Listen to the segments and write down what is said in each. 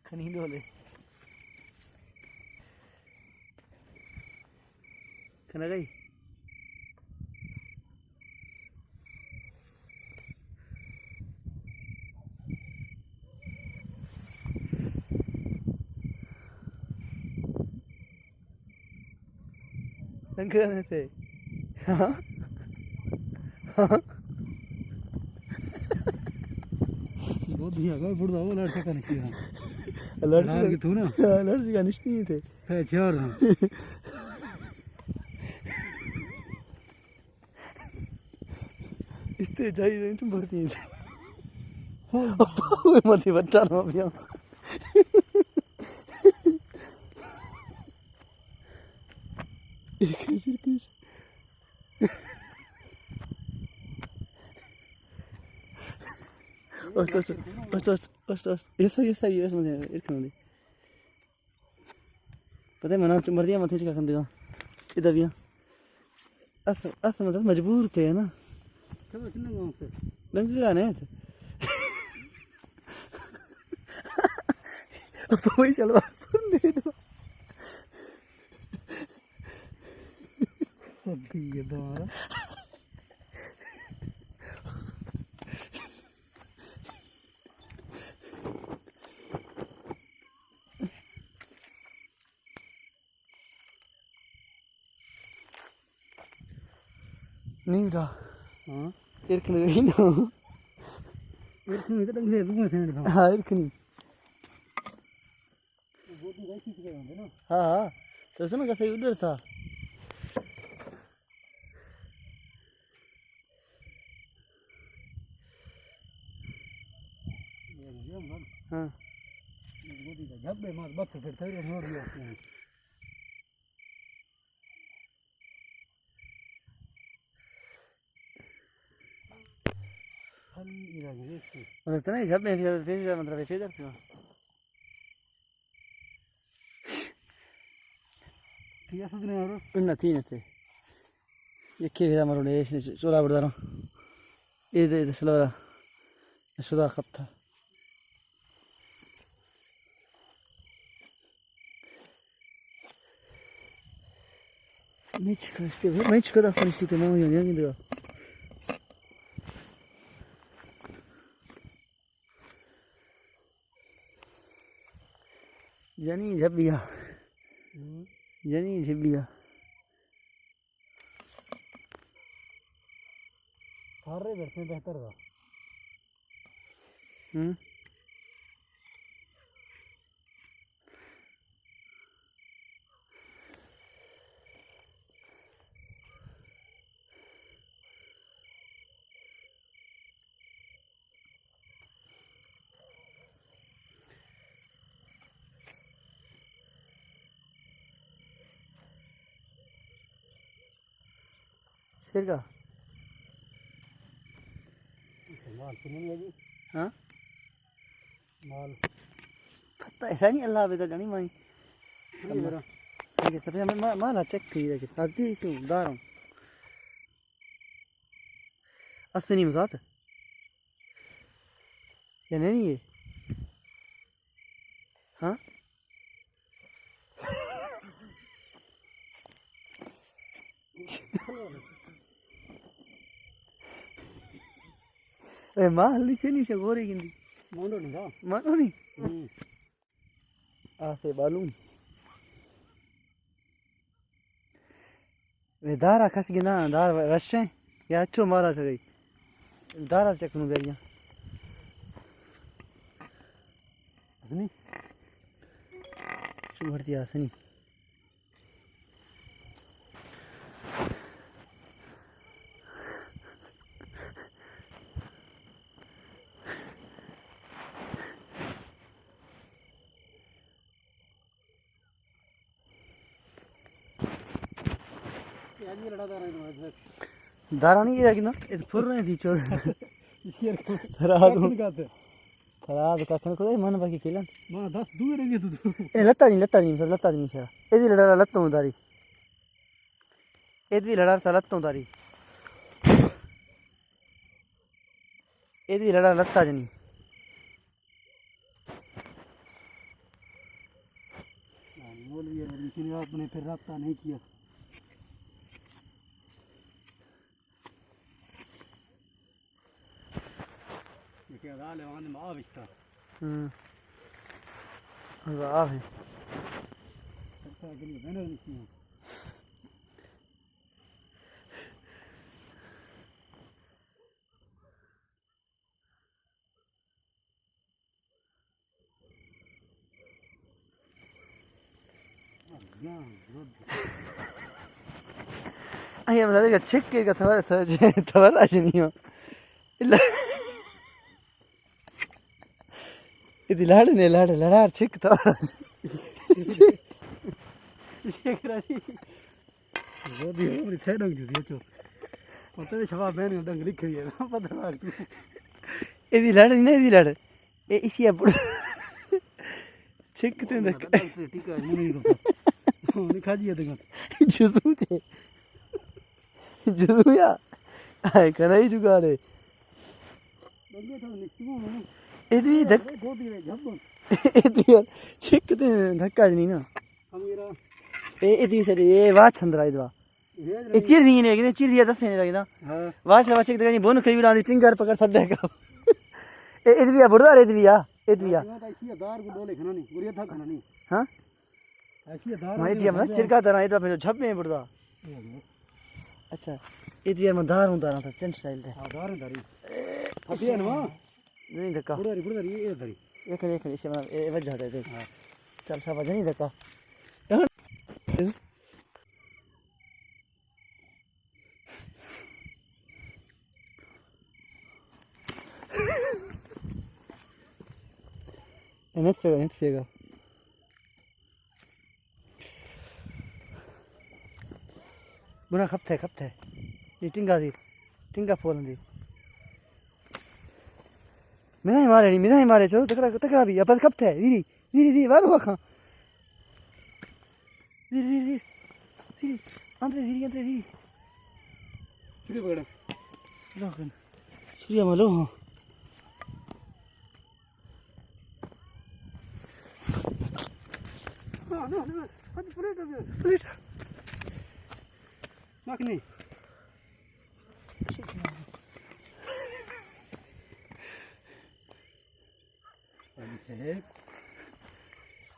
کھنی ڈولے۔ کھنگئی۔ رنگ کرنے سے۔ ہاں؟ ہاں؟ دو دیا گا، بڑدا وہ لڑ سکا نہیں کیا۔ لڑ لڑ سکا۔ کے تو نا؟ ہاں، لڑ سکا نشتی تھے۔ ہے، چار ہاں۔ استے جائی دیں تم بھرتی ہیں۔ ہاں۔ متی بچہ نہ پیا۔ ایک ایسے کس۔ اوست، اوست، اوست، اوست، اوست، اوست۔ ایسا، ایسا، ایسا مجھے، ایک منٹ۔ پتہ ہے، منا چ مردیاں متھے چکا کندگا۔ ادا بیا۔ اس، اس مدد مجبور تھے نا۔ چلو، چلو، وہاں سے۔ ڈنگ کا نہیں تھے۔ اب تو وہی شلوار پہن لے دو۔ ٹھیک ہے، دوبارہ۔ نیوڈا۔ ہاں۔ ارکنی گئی نا۔ ارکنی تو ڈنگ سے دوں سے۔ ہاں، ارکنی۔ ہاں، ہاں۔ تو سن کا صحیح اڈر تھا۔ ہاں۔ مطلب، تنہا جب میں پھر، پھر، مطلب، پھر درسی ہوں۔ ٹھیک ہے، سدنے اور؟ نہ، تین تھے۔ یکی بھی مرو نے، ایش نے چولا برداروں۔ اے دے، اے دے سلورا۔ شدا خط تھا۔ میچ کاشتے بھائی، میچ کدا فرشتے تے ماما یان یان دگا۔ جنین جھبیا۔ ہوں۔ جنین جھبیا۔ سارے گھر سے بہتر تھا۔ ہوں۔ سرگا۔ مال تو نہیں ہے جی؟ ہاں؟ مال۔ پتہ ہے نہیں، اللہ بہتر جانی مائی۔ نہیں میرا۔ ٹھیک ہے، سب ما-، ما-، مالا چیک کری دیکھے۔ آتی سو داروں۔ اسنی مزات۔ یا نہیں ہے؟ ہاں؟ اے مال نیچے نیچے گورے گندی۔ مانڈو نہیں تھا۔ مانڈو نہیں؟ ہوں۔ آ سے بالوں۔ وے دارا کش گنداں، دار وشیں۔ یا اچو مالا چگئی۔ دارا چکنو بیاریاں۔ اسنی؟ چو بھرتی آسنی۔ دارانی یہ لگی نا، یہ پر نہیں تھی چود۔ ترا دو۔ ترا دو کتن کو من باقی کلن۔ ما دس دو رنگے تو دو۔ اے لتا نہیں، لتا نہیں، لتا نہیں سر۔ اے دی لڑا لتوں داری۔ اے دی لڑا لتوں داری۔ اے دی لڑا لتا جنی۔ انہیں پھر رابطہ نہیں کیا۔ دیکھیں، ادا لیوان میں آ بچتا۔ ہوں۔ ادا آ ہے۔ سرکار کے لیے بہنر نہیں کیا۔ آئی ہم زیادہ چھک کے کا تھوڑا، تھوڑا، تھوڑا راج نہیں ہو۔ ادی لاڑ نے لاڑ، لڑار چھک تھوڑا راج۔ یہ کرا دی۔ زودی عمر تھے ڈنگ جو دیو چو۔ مطلب شباب بہن ڈنگ لکھ رہی ہے، پتہ لگ تو۔ ادی لاڑ نہیں، ادی لاڑ۔ اے ایشی ءَ بڑ-، چھک تے دک۔ ڈاکٹر ٹیکہ مونی کو۔ مونی کھا جی دگا۔ جزو چے۔ جزو یا۔ آئے کنا ہی جگاڑے۔ ادوی دک-، ادوی یار، چھک تے دھکا نہیں نا۔ اے ادوی سر، اے واچ اندر آئی دوا۔ اے چیر دی نے، اے چیر دی دس نے لگے نا۔ ہاں۔ واش واش ایک دگنی بون کئی ویڈا دی ٹنگر پکڑ تھد کا۔ اے ادویا بڑدا رے ادویا، ادویا۔ دار کو ڈولے کھنا نہیں، گوریا تھا کھنا نہیں۔ ہاں؟ ایسی دار میں دیا من چھڑکا درا، اے تو پھر جھب میں بڑدا۔ اچھا، ادویا من دار ہوں دارا تھا، چنٹ سٹائل دے۔ ہاں، دار داری۔ ابھی ہے نا؟ نہیں دکا۔ بڑدا ری، بڑدا ری، اے داری۔ ایک، ایک، اسے من، اے وجہ دے دے۔ ہاں۔ چل، شاباش، نہیں دکا۔ اے نت پیگا، نت پیگا۔ بنا کھپت ہے، کھپت ہے۔ یہ ٹنگا دی، ٹنگا پولن دی۔ مدائی مارے، نہیں، مدائی مارے، چلو، تکڑا، تکڑا بھی، اب کھپت ہے، دیری، دیری، دیری، بارو کھاں۔ زیر، زیر، زیر۔ زیر۔ اندر زیر، اندر زیر۔ چھری پکڑا۔ لو کن۔ چھری مالو ہاں۔ نہ، نہ، نہ۔ اج پلیٹ دے۔ پلیٹ۔ مکھ نہیں۔ حاجی صاحب۔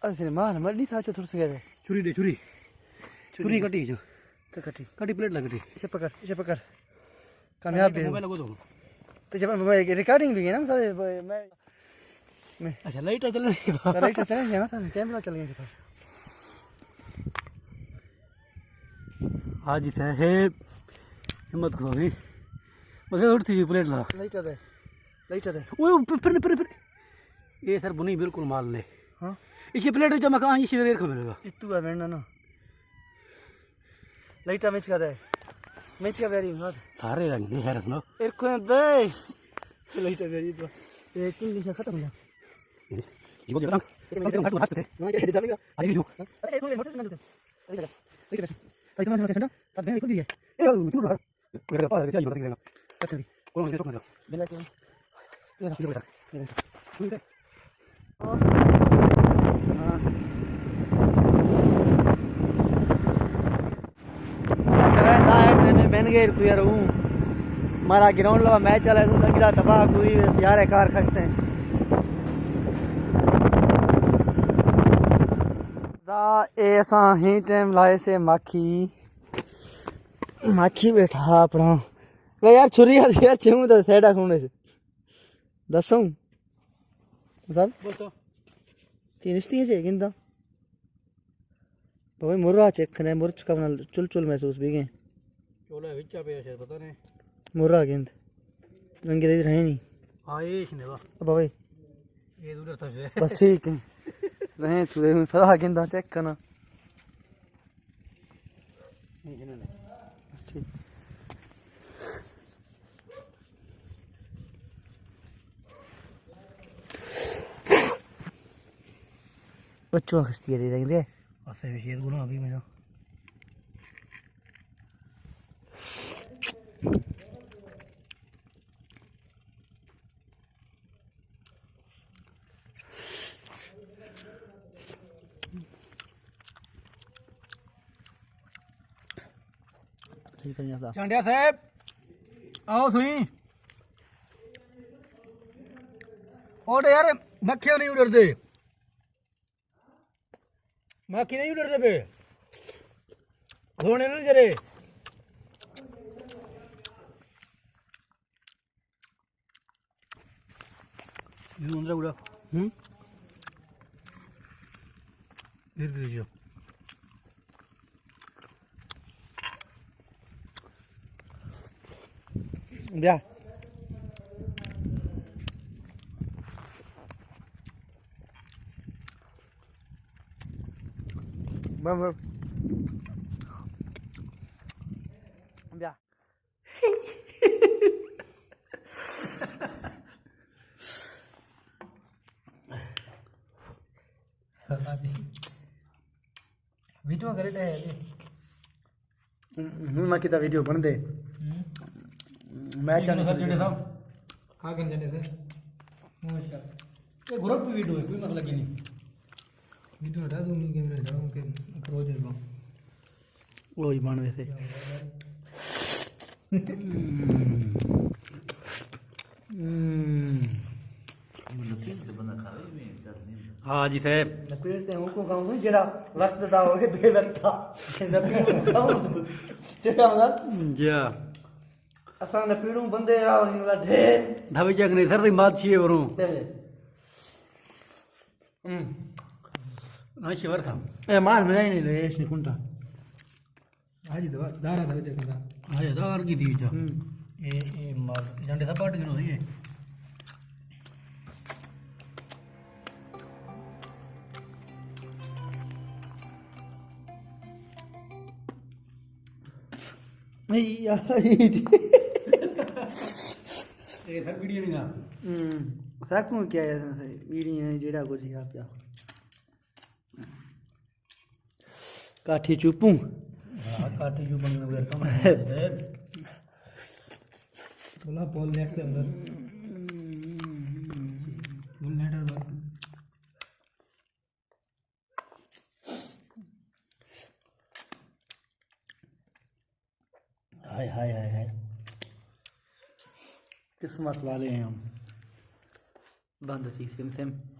اسے مال مر نہیں تھا، اچھا، تھوڑا سا گئے۔ چھری دے، چھری۔ چھری۔ چھری کٹی جو۔ تو کٹی۔ کٹی پلیٹ لگٹی۔ اسے پکڑ، اسے پکڑ۔ کامیاب بھی۔ موبائل لگو تو۔ تو جب میں ریکارڈنگ بھی ہے نا، سارے میں، میں۔ اچھا، لائٹ چل رہی ہے۔ لائٹ چل رہی ہے نا، سارے کیمرہ چل رہی ہے۔ حاجی صاحب، ہمت کرو بھائی۔ بس اٹھتی جی پلیٹ لا۔ لائٹ دے۔ لائٹ دے۔ اوئے، اوئے، پر، پر، پر۔ اے سر بنی بالکل مال نے۔ ہاں۔ اسی پلیٹ جمع کہاں، اسی ریر کھمے گا۔ اتو ہے بینڈا نا۔ لائٹ مچ کا دے۔ مچ کا بیاری مات۔ سارے رنگ دے، خیر سنو۔ ایر کو دے۔ لائٹ بیاری تو۔ اے تین دن سے ختم ہو گیا۔ یہ بول رہا۔ کم سے کم گھر کو ہاستے۔ ہاں، یہ چلے گا۔ ابھی جو۔ ارے، ایک منٹ، موٹر سے نہ لوٹے۔ ارے، ٹھیک ہے۔ ٹھیک ہے۔ سائیکل میں سے ٹھنڈا، ساتھ میں ایک بھی ہے۔ اے، تم اٹھا۔ میرے پاس ہے، کیا یہ بتا دینا۔ اچھا جی۔ کون ہے، تو کون ہے؟ بلا کے۔ یہ رہا۔ یہ رہا۔ شاید آ ٹائم میں بن گئے کوئی رہوں۔ مارا گراؤنڈ لوا میچ چلا، تو لگی دا تباہ کوئی، بس یار کار کھستے ہیں۔ دا اے اساں ہی ٹائم لائے سے ماکھی۔ ماکھی بیٹھا اپنا۔ وے یار، چھری آ یار، چیوں دا سیڈا کھونے سے۔ دسوں۔ مثال؟ بول تو۔ تین اشتی ہیں چے گندا۔ بھائی مرا چیک کھنے، مرچ کا بنا چل چل محسوس بھی گئے۔ چولا وچا پہ شاید پتہ نہیں۔ مرا گند۔ رنگ دے رہے نہیں۔ ہاں، یہ اس نے وا۔ اب بھائی۔ یہ دور تھا سے۔ بس ٹھیک ہے۔ رہے تو، میں پھلا گندا چیک کرنا۔ ٹھیک۔ بچوں خشتی دے دیں گے۔ اسے بھی شیر گنا ابھی میں۔ ٹھیک ہے، یہ تھا۔ چانڈیا صاحب، آؤ سوئی۔ اوڈے یار، مکھیاں نہیں اڈر دے۔ مکھی نہیں اڈر دے پہ۔ گھوڑے نہیں کرے۔ یہ اندر اڑا۔ ہم؟ گر گر جو۔ بیا۔ بس، بس۔ بیا۔ ویڈیو کرے تے۔ ہوں، میں کتا ویڈیو بن دے۔ ہوں۔ میں کیا سر جنڈے صاحب؟ کھا کے جنڈے سر۔ نمسکار۔ یہ گروپ کی ویڈیو ہے، کوئی مسئلہ کی نہیں۔ ویڈیو ہٹا دوں، نہیں کیمرہ ہٹاؤں کہ اپروچ ہے وہ۔ وہی بن ویسے۔ ہاں جی صاحب۔ لپیٹ تے ہوں کو کھاؤں جڑا وقت دا ہوگے بے وقت دا۔ لپیٹ کھاؤں۔ چڑا مدار۔ جی ہاں۔ اساں لپیڑوں بندے آ، انہاں ڈھیر۔ دھوی جگ نہیں سر، مات چیے وروں۔ چلے۔ ہم۔ نہ شور تھا۔ اے مال ملائی نہیں لے، اس نے کنٹا۔ حاجی دوا-، دارا دوا چکا تھا۔ حاجی دار کی دی جا۔ ہم۔ اے، اے مال، جنڈے تھا پاٹ گنو ہے۔ اے، اے، اے۔ اے تھا بیڑی نہیں تھا۔ ہم، ساکوں کیا ہے، بیڑی ہے، جیڑا کچھ ہی آپ کیا۔ کاٹھی چوپوں۔ ہاں، کاٹھی چوپوں میں بغیر کم ہے۔ بولا پول نیک تے اندر۔ پول نیٹ ہے۔ ہائے، ہائے، ہائے، ہائے۔ قسمت والے ہیں ہم۔ بند تھی سم سم۔